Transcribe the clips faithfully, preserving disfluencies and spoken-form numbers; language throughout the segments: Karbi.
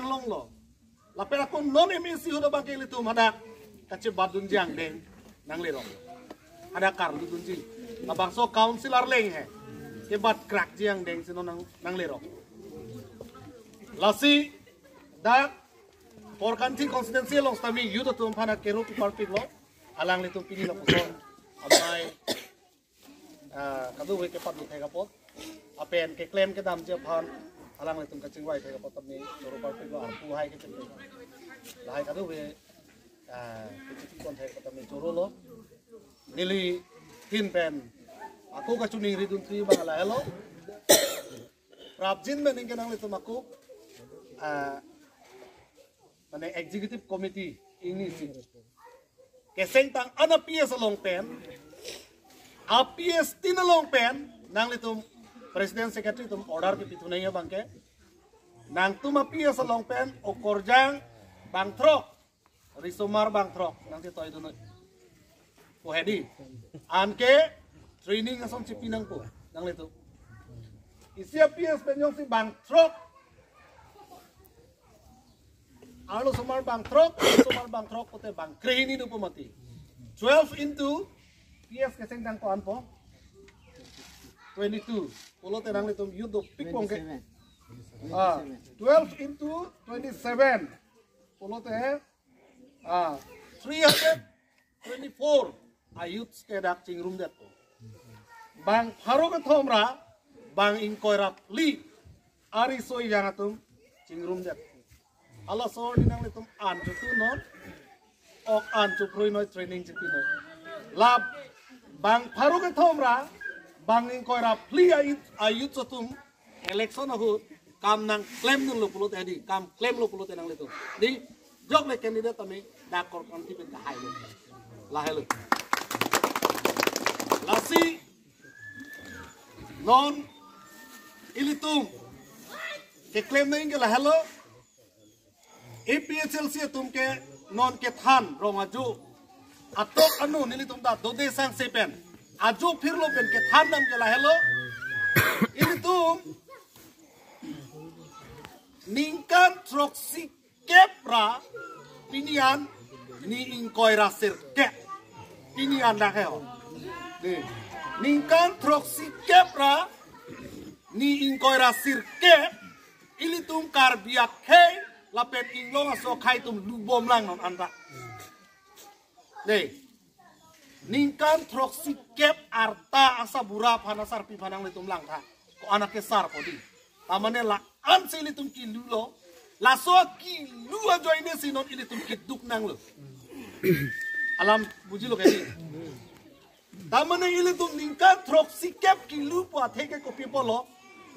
longlo. Lapen ako non M A C ahut abang ke ilitum hadak kachebatdunji angdeng nanglerok. Hadak karludunji. Labangso council arleng he. Kebat krakji angdeng si non nang, nanglerok. Lasi dak Korkanthi constituency along sitame youth atum aphan akero keparpiklo. Alanglitum pini lapuson amei, ah, kadokave kepaduk thek apot, lapen keklem kedamji aphan alanglitum kachingvai thek apot tame choro parpiklo, arpu hai kechepik. Lahai kadokave, ah, kechepik kon thek apot tame chorolo. Neli ahin pen ako kachiningridunji abang lahelo. Prapjin mening ke nanglitum ako, ah, mane executive committee ingni si kesengtang an a-P S along pen, a-P S tin along pen, nanglitum president secretary atum order kepithu nangji abang ke, nangtum a-P S along pen okorjang bangthrok, risomar bangthrok nangchetoidun noi pu hedi. Anke training ason chipi nangpo nanglitum. Isi a-P S pen jongsi bangthrok, arlosomar bangthrok, risomar bangthrok pulote bangkre hini dopo mati. Twelve into P S kesengtang ko-an po? Twenty-two. Pulote nanglitum youth dopik pong ke. Ah, twelve into twenty-seven. Pulote, ah, three hundred twenty-four a-youths ke dak chingrumdet. Bang pharo kethom ra, bang ingkoi ra phli ariso ejang atum chingrumdet. Halaso arni nanglitum an chotu non, ok an chophrui noi, training chipi noi. Lap bang pharo kethom ra, bang ingkoi ra phli a-youth, a-youth atum election ahut kam nangklemdunlo pulote hedi, kam klemlo pulote nanglitum. Di, jok le candidate tame dak Korkanthi pen kahailo. Lahelo. Lasi non ilitum keklem nangji ke lahelo. A P H L C atum ke non kethan rong ajo atok anu nelitum ta dode sangse pen ajo phirlo pen kethan dam ke lahelo. Ilitum ningkan throksi kep ra pini an ni ingkoi ra sirkep. Pini an dak he ho. Di. Ningkan throksi kep ra ni ingkoi ra sirkep, ilitum Karbi akhei lapen inglong aso akhei atum lubomlang non anta. Di. Ningkan throksi kep arta asarbura aphan asarpi aphan nanglitum langtha. Ko-an akesar ko di. Tamane la-an si ilitum kilulo. Laso kilu ajoine si non ilitum keduk nanglo. Alam bujilo ke di. Tamane ilitum ningkan throksi kep kilu pu athe ke kopi pulo,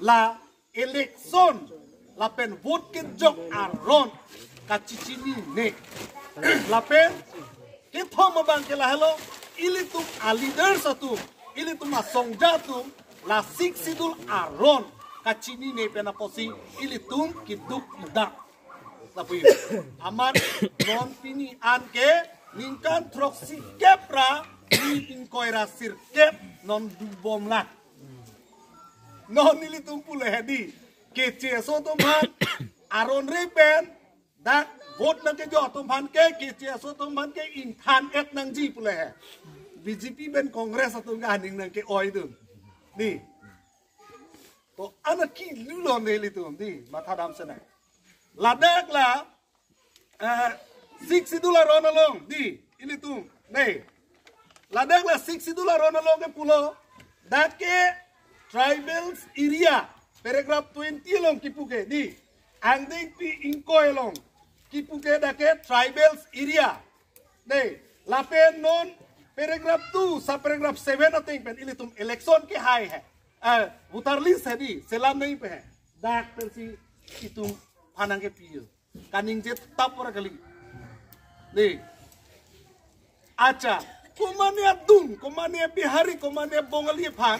la election lapen vote kejok aron kachichinine. Lapen kethom abang ke lahelo, ilitum a-leaders atum, ilitum asongja atum la Sixth Schedule aron kachinine pen apotsi ilitum keduk idak. Lapu amat non pini an ke ningkan throksi kep ra ni ingkoi ra sirkep non lubomlang. Non nelitum pule hedi, K C S O atum aphan aron re pen dak vote nangkejok atum aphan ke, K C S O atum aphan ke ingthan et nangji pule he. B J P pen Congress atum ke aning nangke-oidun. Di. Ko-an akilu lo nelitum di, matha dam sena. Ladak la, eh, Sixth Schedule aron along di, ilitum. Nei. Ladak la Sixth Schedule aron along ke pulo, dak ke tribals area, paragraph twenty along kipu ke di. Angdengpi ingkoi along kipu ke dak ke tribals area. Nei, lapen non paragraph two, sub paragraph seven ateng pen ilitum election kehai he. Eh, voter list hedi, selam nangji pen he. Dak pensi itum aphan nangkepi yo. Kaningje tap ora kali. Di. Acha, komane adung, komane Bihari, komane Bongali aphan.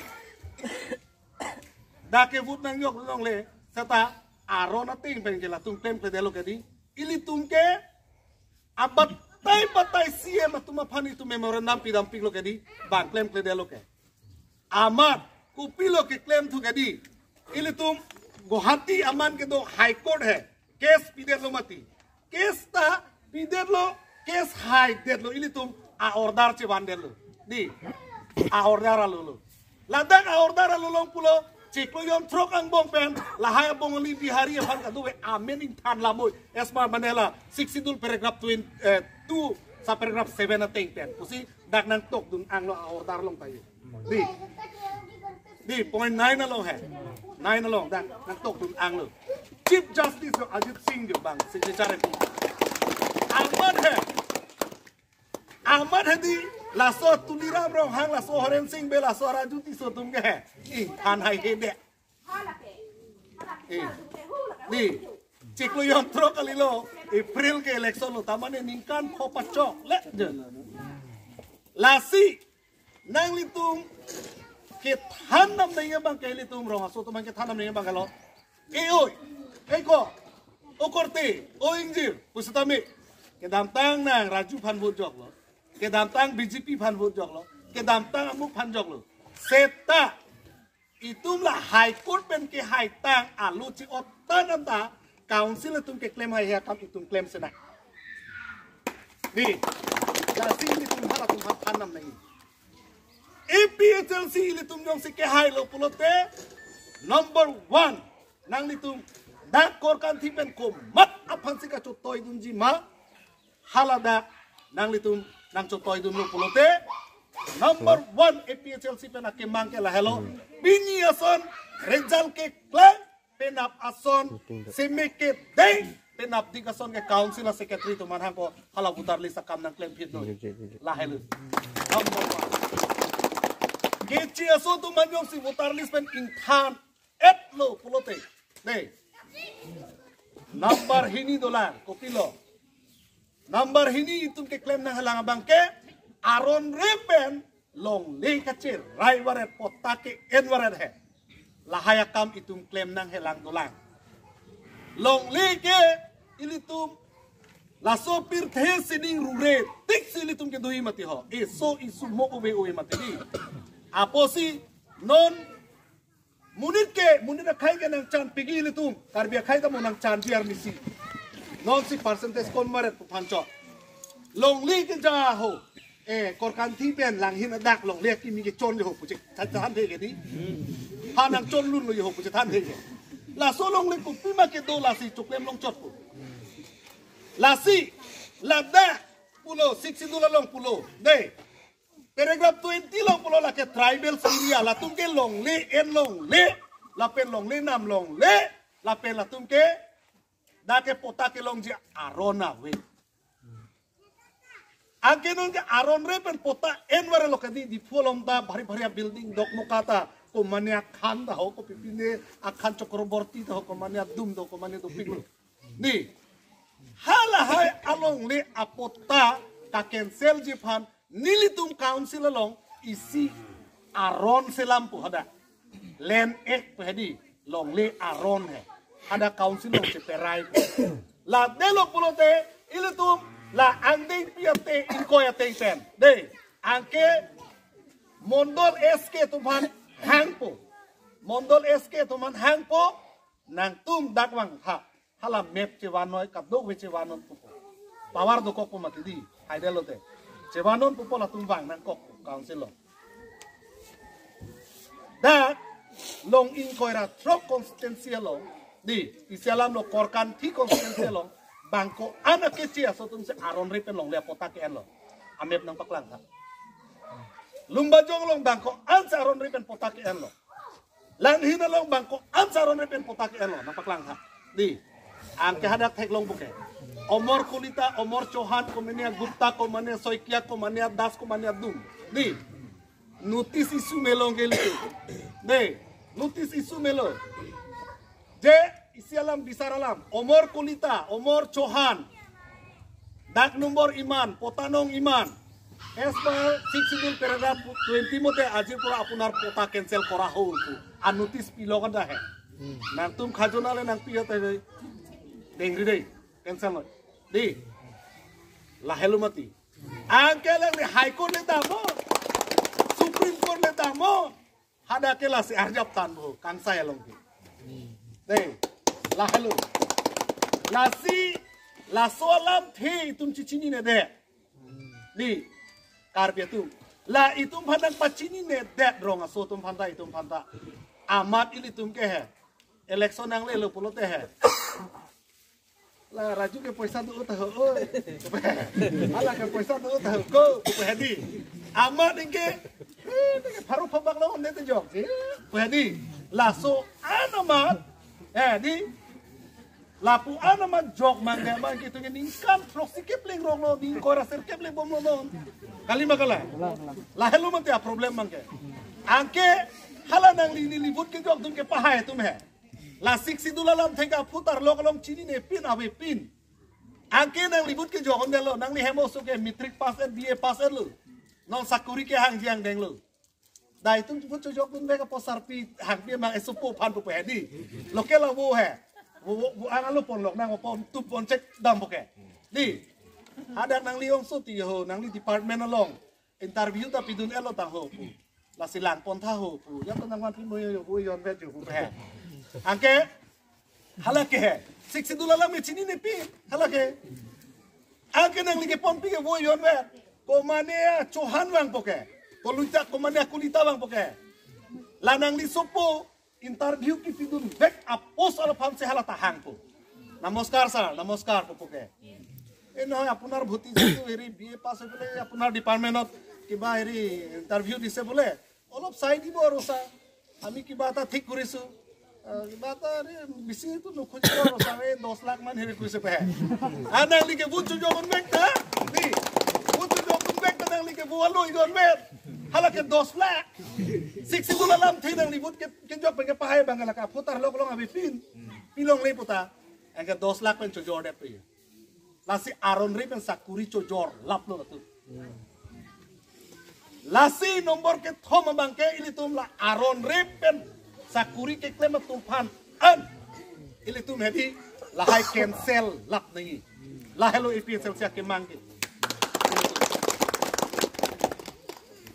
Dak ke vote nangjok longle, seta aron ateng pen ke latum klemkledetlo ke di. Ilitum ke abatai batai C M atum aphan itum memorandum pidampiklo ke di, bang klemkledetlo ke. Amat, kopilo keklemthu ke di. Ilitum Guwahati aman kedo High Court he. Case pidetlo mati. Case ta pidetlo, case haidetlo, ilitum a-order chevandetlo. Di, a-order alolo. Ladak a-order along pulo, chiklo jon throk angbong pen, lahai a-Bengali Bihari aphan kadokave amen ingthan lamoi. As per mane la, Sixth Schedule paragraph twenty, eh, two, sub paragraph seven ateng pen. Pusi, dak nangtokdun anglo a-order along tayo. Di. Di, point nine along he. Nine along, dak nangtokdun anglo. Chief Justice jo Ajit Singh jo bang, signature pu. Amat he. Amat he di, laso Tuliram Ronghang, laso Horen Sing Bey, laso Raju Tisso atum ke he. Ingthan haihedet. Eh. Di. Chiklo jon throk kalilo. April ke election lo, tamane ningkan pho pachok le. Lasi, nanglitum kethan nam nangji abang ke ilitum rong aso atum kethan nam nangji abang ke lo. E oi, e ko, o korte, o ingjir, pusitame. Kedamtang nang Raju aphan vote joklo. Kedamtang B J P aphan vote joklo. Kedamtang amuk aphan joklo. Seta, itum la High Court pen kehaitang alochi otan anta council atum keklem haihe akam itum klem sena. Di, lasi ilitum halatum aphan than nam nangji. A P H L C ilitum jongsi kehailo pulote, number one, nanglitum dak Korkanthi pen komat aphansi kachotoidunji ma, haladak nanglitum nangchotoidunlo pulote, number one A P H L C pen akemang ke lahelo. Pini ason result keklang, penap ason, seme kedeng, penapdik ason ke council a-secretary atum aphan hangpo, hala voter list akam nangklem phitlo. Lahelo. Number one. Keche aso atum aphan jongsi voter list pen ingthan-etlo pulote. Dei. Number hini dolang, kopilo. Number hini itum keklem nanghelang abang ke, aron re pen longle kacherai varet, pota ke-en varet he. Lahai akam itum klem nanghelang dolang. Longle ke ilitum laso pirthe sining rure tiksi ilitum kedoji mati ho. Eso isu mo ove ove mati di. Apotsi non monit ke, monit akhei ke nangchan pigi ilitum. Karbi akhei ta mo nangchan biar misi. Nonsi percentage kon varet pu aphan chot. Longle ke ja ho. Eh, Korkanthi pen Langhin adak longle akimi kechon jo ho pu chethan than the ke di. Ha nangchonlunlo jo ho pu chethan the ke. Laso longle kopima kedo lasi choklem longchot pu. Lasi, ladak pulo, Sixth Schedule along pulo. Dei. Paragraph twenty along pulo lake tribal area, latum ke longle en longle, lapen longle nam longle, lapen latum ke dak ke pota kelongji aron ave. Anke non ke aron re pen pota en varetlo ke di, Diphu along ta bhari bhari building dokmoka ta, komane akhan ta ho, kopipine akhan Chakraborty ta ho, komane adum do, komane dopik lo. Di. Halahai alongle apota ka-cancel ji aphan nelitum council along isi aron selam pu hadak. Land Act pu he di, longle aron he. Hadak council along cheperai pu. Ladelo pulote ilitum la angdengpi ate ingkoi ateng pen. Dei, anke Mondol S K atum aphan hangpo. Mondol S K atum aphan hangpo, nangtum dak vang ha. Hala map chevan noi, kadokave chevan non pupo. Power dokok pu mati di, haidetlo te. Chevan non pupo, latum vang nangkok pu council along. Dak, long ingkoi ra throk constituency along, di, isi alam lo Korkanthi constituency along, bang ko-an akeche aso atum si aron re pen longle apota ke-enlo. A-map nangpaklang tha. Lumbajong along bang ko-an si aron re pen pota ke-enlo. Langhin along bang ko-an si aron re pen pota ke-enlo, nangpaklang tha. Di. Anke hadak theklong puke. Omor Kolita, Omor Chauhan, komane Gupta, komane Saikia, komane Das, komane adum. Di. Notice issue melo ke ilitum. Di. Notice issue melo. Je isi alam bisar alam. Omor Kolita, Omor Chauhan. Dak number iman, pota nong iman. As per Sixth Schedule paragraph twenty mote ajir pura apunar pota cancel kora hol pu. A-notice pilo kan dah he. Nangtum khajona le nangpi ate dei. Dengri dei. Cancel noi. Di. Lahelo mati. Anke lang di High Court le damo. Supreme Court le damo. Hadak ke lasi arjap tan bo, kangsai along ke. Dei, lahelo. Lasi, laso alamthe itum chechinine det. Di, Karbi atum. La itum aphan nangpachinine det rong aso atum aphan ta, itum aphan ta. Amat ilitum ke he. Election nanglelo pulote he. La Raju ke poisa do ta ho, oi. Hala ke poisa do ta ho, ko, ko he di. Amat anke, eh, anke pharo phabak lo ne te jok. Ko he di. Laso an amat, eh, di. Lapu an amat jok mangke, mangke itum ke ningkan throksi kep leng rong lo, ningkoi ra sirkep leng bom lo non. Kali ma kali. Lahelo mate a-problem mangke. Anke hala nangli neli vote kejok atum ke pahai atum he. La Sixth Schedule alamthe ke aphutar lok along chininepin avepin. Anke nangli vote kejok un detlo, nangli hem oso ke matric pass et, B A pass etlo. Non sakuri kehangji angdenglo. Dai itum vote chojok dunvek apot sarpi hangpi mang esopo aphan pupo he di. Local avo he. Vo, vo, vo ang alo ponlok nang pon tup pon chek dampo ke. Di. Hadak nangli ongso ti ho, nangli department along interview ta pidun-etlo tang ho pu. Lasi langpon tha ho pu. Ya to nangvanpi mo yo, yo, yo, yon vet yo pu he. Anke, hala ke he. Sixth Schedule alam ke chininepin. Hala ke. Anke nangli keponpi ke vo yon vet. Komane a Chauhan vangpo ke. Kolita, komane a Kolita vangpo ke. La nangli sopo interview kepidunvek a-post along aphan si hala ta hangpo. নমস্কাৰ ছাৰ, নমস্কাৰ pupo ke. এই নহয়, আপোনাৰ ভতিজাটো হেৰি B A pass হৈ পেলাই আপোনাৰ ডিপাৰ্টমেণ্টত কিবা হেৰি ইণ্টাৰভিউ দিছে বোলে, অলপ চাই দিব আৰু ছাৰ। আমি কিবা এটা ঠিক কৰিছো। আহ, কিবা এটা হেৰি বেছিটো নুখুজিব আৰু ছাৰ, এই দহ লাখ মান হেৰি কৰিছে পে। আৰু nangli ke vote chojok unvek ta, di. Vote chojok unvek ta nangli ke vo alo ijon met. Hala ke দহ lakh. Sixth Schedule alamthe nangli vote ke, kejok pen kepahai abang hala ke aphutar lok along avepin. Pilongle pu ta. Anke দহ lakh pen chojor det pe. Lasi aron-re pen sakuri chojor laplo latum. Lasi nombor kethom abang ke ilitum la aron-re pen sakuri keklem atum aphan an ilitum he di lahai cancel lap nangji. Lahelo A P H L C akemang ke.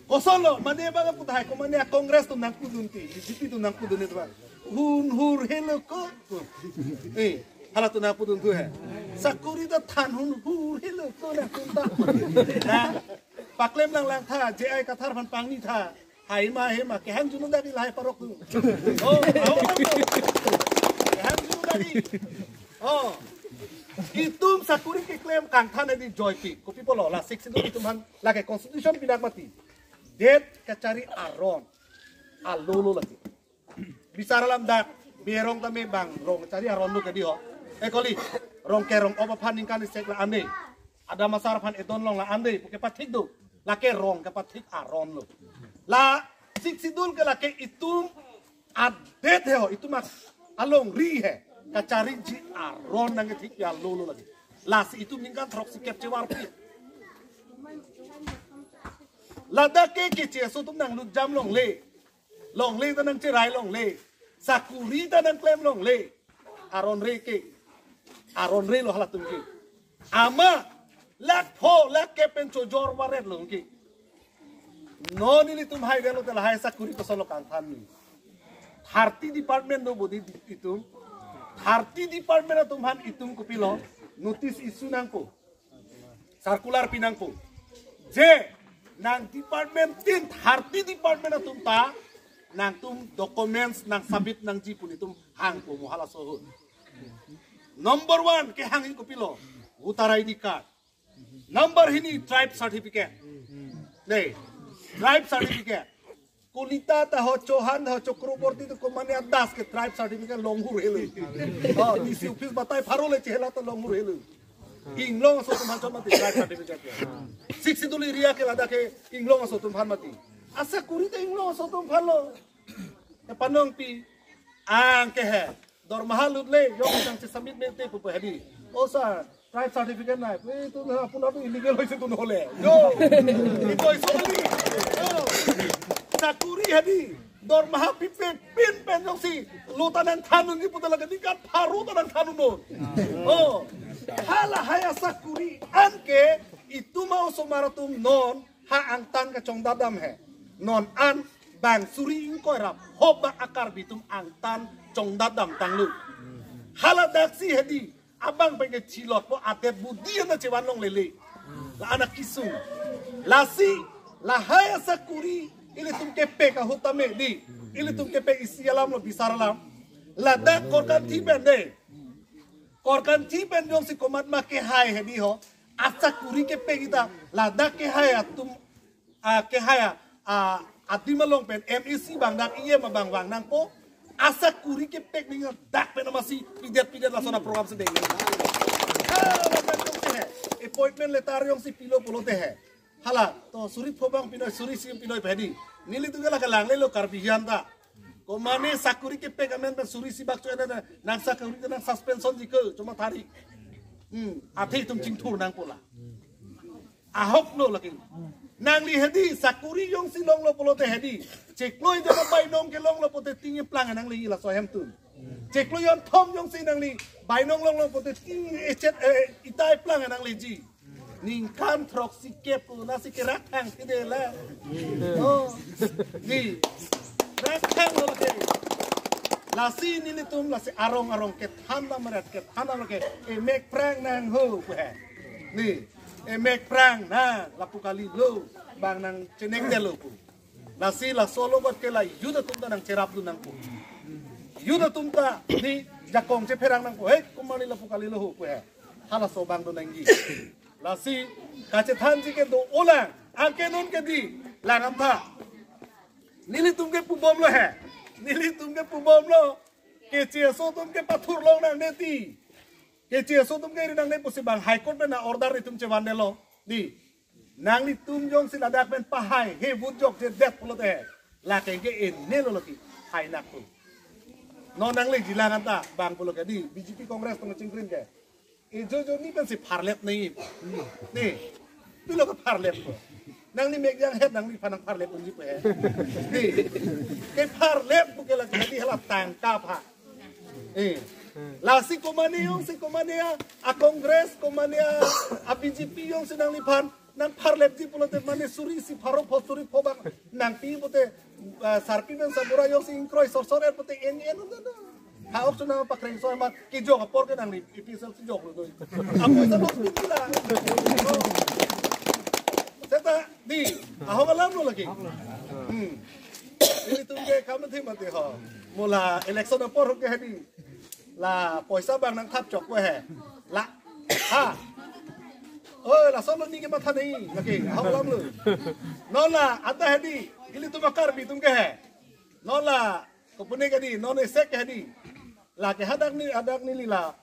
Kosonlo, mane abang pu tahai, komane a-Congress atum nangpudun ti, B J P atum nangpudun ti abang. Hun hur helo ko. Eh, halatum nangpudun thu he. Sakuri ta than hun hur helo ko nangtum ta. Ha? Paklem lang lang tha, J I Kathar aphan pangni tha. Hai ma, hai ma, kehang junu dagi lahai parok tu. Oh, aho tu. Kehang junu dagi. Oh. Itum sakuri keklem kangthan di joypi. Kopi pulo la Sixth Schedule itum aphan lake constitution pinak mati. Det kachari aron. Alolo lagi. Bisar alam dak, berong tame bang, rong chari aron lo ke di ho. Eh, koli, rong kerong-op aphan ningkan isi-ek la ande. Adam asar aphan edon long la ande, pu kepathik do. Lake rong kepathik aron lo. La Sixth Schedule ke lake itum adet he ho, itum ak alongri he. Kachariji aron nangkethik ya lolo lagi. Lasi itum ningkan throksi kep chevarpi. Ladak ke keche aso atum nanglut jam longle. Longle ta nangcherai longle. Sakuri ta nangklem longle. Aron-re ke. Aron-re lo halatum ke. Amat lakh pho lakh kep pen chojor varet lo ke. Non nelitum hai velo te lahai sakuri kosonlo kangthan ni. Thirty department do bodi itum. Thirty department atum aphan itum kopilo notice issue nangpo. Circular pi nangpo. Je, nang department tin thirty department atum ta, nangtum documents nangsubmit nangji pu nelitum hangpo mo halaso ahut. Number one, kehang hin kopilo, voter I D card. Number hini, tribe certificate. Dei, tribe certificate. Kolita ta ho, Chauhan ta ho, Chakraborty ta ho, komane a Das ke tribe certificate longhur helo. Oh, D C office batai pharo le chehela ta longhur helo. Inglong aso atum aphan chot mati tribe certificate ya. Sixth Schedule area ke ladak ke inglong aso atum aphan mati. Asakuri ta inglong aso atum aphan lo. Kepanongpi, ang ke he. Dormaha lut le, jong nangchesubmit mete pupo he di. Oh sir, tribe certificate nai. Pu itum apuna tu illegal hoise tu nohole. Jo. Itum iso di. Jo. Sakuri he di. Dormaha pipe pin pen jongsi lo ta nangthan unji pu ta lake ningkan pharo ta nangthan un non. Oh. Halahai asakuri an ke itum a-osomar atum non ha angtan kachongdat dam he. Non an bang suri ingkoi ra phobak a-Karbi atum angtan chongdat dam tanglo. Hala daksi he di. Abang pen ke chilot po adet budi ana chevan longlele. La anak kisung. Lasi, lahai asakuri, ilitum kepek ahut tame di. Ilitum kepek isi alam lo bisar alam. Ladak korkanthi pen de. Korkanthi pen jongsi komat ma kehai hedi ho. Asakuri kepek ita. Ladak kehai atum, ah, kehai a, ah, adim along pen M A C bang dak E M abang vang nangpo. Asakuri kepek ning dak pen amatsi pidet pidet lason aprogram sedeng. Ah, ladak jongsi he. Appointment letter jongsi pilo pulote he. Hala, to suri pho bang pinoi, suri isi pinoi pedi. Nelitum ke la kelang lelo Karbi hian ta. Komane sakuri kepek amen pen suri isi bak cho ena nang sakuri ke nang suspension ji ke cuma tarik. Hmm, athe itum chingthur nangpo la. Ahok lo lagi. Nangli hedi sakuri jongsi longlo pulote hedi. Chiklo ijo bainong ke longlo pote tinggi plang nangli laso ahem tun. Chiklo jonthom jongsi nangli bainong longlo pote tinggi echet, eh, itai plang nangleji. Ningkan throksi kep pu nasi kerak thang side la. Oh. Di. Rak thang lo ke. Lasi nelitum lasi arong arong kethan lam ret kethan lam ke. Emek prang nang ho pu he. Ni. Emek prang nang lapu kalilo bang nang chenek detlo pu. Lasi laso alogot ke la youth atum ta nang cherapdun nangpo. Youth atum ta ni jakong chepherang nangpo. Hei, komat ni lapu kalilo ho pu he. Halaso bang do nangji. Lasi kachethanji ke do-o lang. Anke non ke di. Lang amtha. Nelitum ke pubomlo he. Nelitum ke pubomlo. Keche aso atum ke pathur long nangne ti. Keche aso atum ke ri nangne pusi bang High Court pen na order itum chevan detlo. Di. Nanglitum jongsi ladak pen pahai he vote jokjedet pulote. Lake ke ene lo lake. Hai nak tu. Non nangleji lang anta bang pulo ke di. B J P Congress tong chingkrin ke. Ejo jo ni pensi pharlep nai. Ni. Pilo ke pharlep ko. Nangli mek janghet nangliphan nang pharlep unji pe. Ni. Ke pharlep pu ke lake di hala tangka pha. Eh. Lasi komane jongsi komane a, a Congress komane a, a B J P jongsi nangliphan nang pharlepji pulote mane suri isi pharo pho suri pho bang nangpi pote, ah, sarpi pen sabura jongsi ingkroi sor sor et pote en en un do. Ha ok chuna pakreng so amat kejok apor ke nangli A P H L C jok lo do. Apo sa lo pila. Seta di ahok alam lo lake. Hmm. Nelitum ke kamathe mati ho. Mo la election apor ke hedi. La poisa bang nangthap chok ko he. La. Ha. Oi, lason lo ni ke matha nai. Lake, ahok alam lo. Non la, anta hedi. Ilitum a Karbi atum ke he. Non la, kopune ke di, non esek ke hedi. Lake hadak ni, hadak neli la.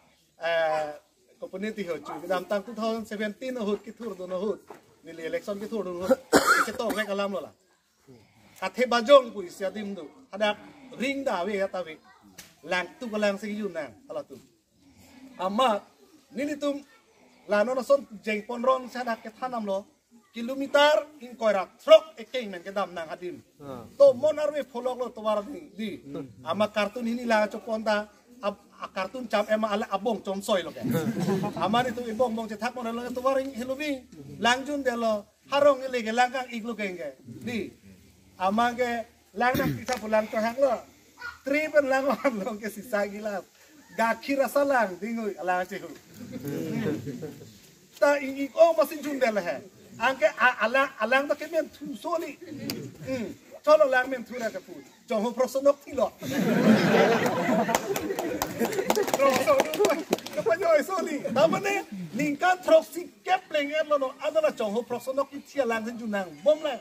Eh, kopune ti ho chu. Kedamtang two thousand seventeen ahut kethurdun ahut. Neli election kethurdun ahut. Chetong rek alam lo la. Kathe bajong pu isi adim do. Hadak ring da ave ata ave. Lang tu kelang si yun nang halatum. Amat nelitum la non ason jeng ponron si hadak kethan damlo. Kilometer ingkoi ra throk ekeng men kedam nang adim. Ah. To mon arve pholok lo tovar di. Di. Hmm. Amat kartun hini la chopon ta ab-, a kartun cham ema ala abong chomsoi lo ke. Amat itum ibong bong chethak mon lo tovar ing heloving. Langjun detlo. Harong ili ke lang kang-ik lo keng ke. Di. Amat ke lang nang tisa pu lang tohang lo. Tri pen lang on long ke sisa gilas. Gakhir asa lang dingui alang chehu. Ta ing-ik o masin jun detlo he. Anke a-, alang, alang ta kemen thu soli. Hmm. Cholo lang men thu ra kapu. Chongho Prokso nok thilo. Prokso nok. Kapanyoi soli. Tamane ningkan throksi kep pleng en lo no. Adala Chongho Prokso nok kithi alang si junang bom la.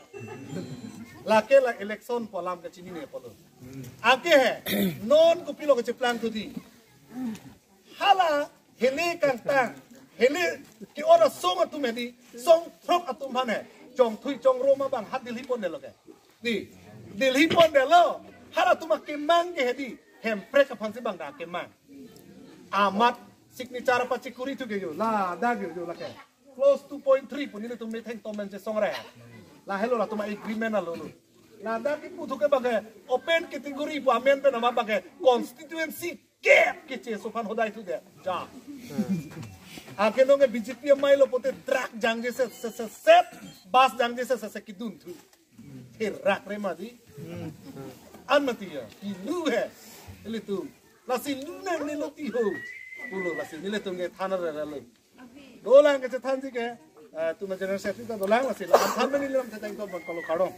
Lake la election pu alam kachinine pulo. Anke he. Non kopilo kacheplang tu di. Hala, hele kangtang, hele ke-ot asong atum hedi, song throk atum aphan he, chongthui chongro ma bang hat Delhi pon detlo ke. Di, Delhi pon detlo, halatum akemang ke hedi, Hemprek aphan si bang da akemang. Amat signature pachikuri thu ke jo, la da jo jo lake. Clause two point three pu nelitum metheng tomen si song re. La helo latum agreement alo lo. La da kipu thu ke bang ke open category pu amen pen ama bang ke constituency kep keche aso aphan hodai thu det. Ja. Anke nonke B J P amei lo pote truck jangje set, set, set, set, bus jangje set, set, set kidun thu. Therak re ma di. An mati ya. Kilu he. Ilitum. Lasi lu nangne lo ti ho. Pulo lasi nelitum ke than rerelo. Dolang kachethanji ke, eh, tuma general secretary ta dolang lasi. La than meni lam chetang to ban kalo kardom.